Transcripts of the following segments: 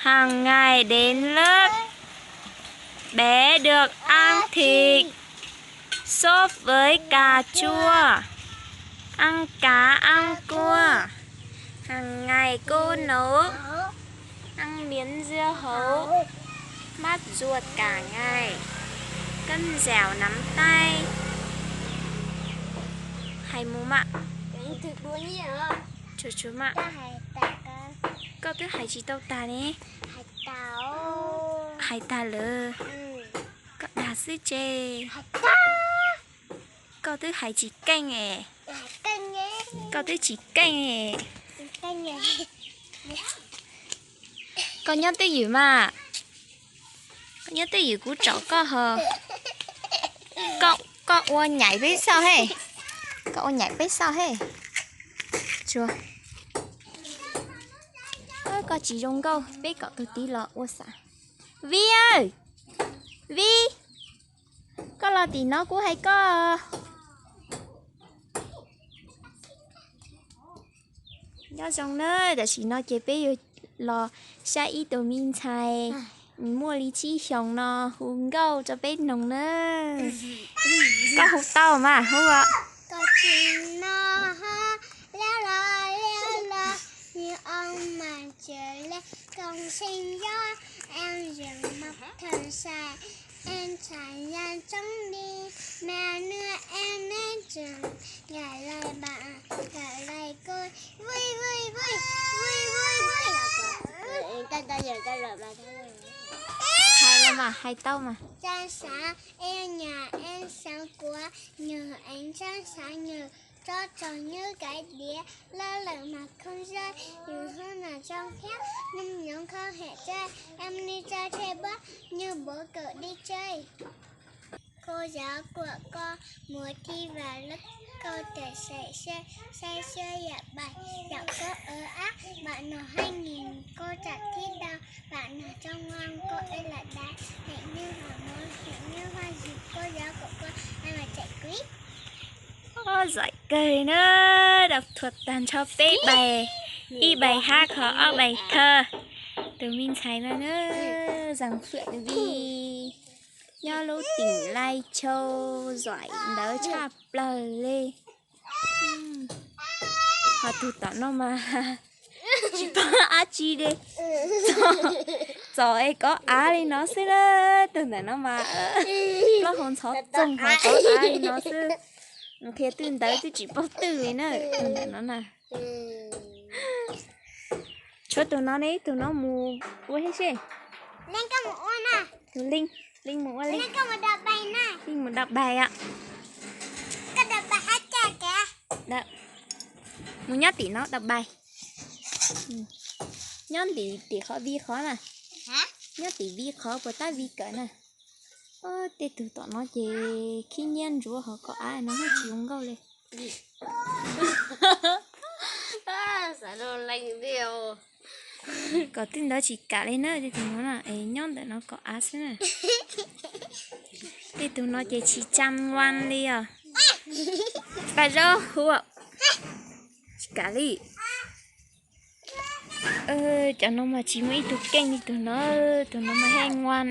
Hàng ngày đến lớp, bé được ăn thịt, sốt với cà chua, ăn cá, ăn cua. Hàng ngày cô nấu ăn miếng dưa hấu, mát ruột cả ngày, cân dẻo nắm tay. Hais mus mam. Koj twb hais tsis tau tag ne. Hais tag lawm. Koj dag xwb ces. Koj twb hais tsis keej es. Koj twb tsis keej es. Koj nyob twj ywm mas. Koj nyob twj ywm kuv tsom koj ho. Koj ua nyaim peb xauj he. Koj ua nyaim peb xauj he. Tsuas. Koj tsis zoo nkauj, peb kom tus tij los ua xav. Vij, Vij, koj los tim no kuv hais koj. Nyob zoo na, tam sim no ces peb yuav los saib ib tug me ntxhais muaj li tsib xyoos no hu nkauj rau peb mloog na. Koj hu tau mas hu os. Hais los mas, hais tau mas. Cô giáo của con mua thi vào lớp, cô thật sự sẽ sai sai dạy bài, giọng cô ơ ác, bạn nào hay nhìn cô chả thích đâu, bạn nào trông ngoan cô ấy lại đánh, hệt như hổ mối, hệt như hoa dịp, cô giáo của con ăn mặc chạy quýt. Oj, giỏi kawg na, đọc thuộc tàn cho peb bài, ib bài hát ho ob bài thơ. Tus me ntxhais no na, Zang Phượng Vi, nyob lub tỉnh Lai Châu, giỏi ntawd tshaj plaws li. Ho tus tom no mas tsis paub dab tsi li, txom es kov av li no xwb na. Tus ntawm no mas plaub hau ntxhov txoog ho kov av li no xwb. Qhia twj ntawd twb tsis paub twj li na, tus ntawm no na. Tshuav tus no ne, tus no mus ua thiab seb. Tus Linh, Linh mus ua Linh. Linh mus đọc bài os. Mus nyob tim no đọc bài. Nyob tim, tim qhov Vi qhov na. Nyob tim Vi qhov puas tab Vi kawm na. Tej tug tom no ces khib nyiab ntsuav ho kov av no tsis zoo nkauj li. Kom twj ntawd tsis kam li na, tej tug no na es nyob ntawm no kov av xwb na. Tej tug no ces tsis tsa nquan li os. Pas zaub hu, tsis kam li. Cov no mas tsis muaj ib tug keej li tus no, tus no mas he nquan,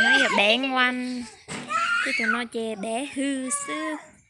no yog bev nquan, tej tus no ces bev hws xwb.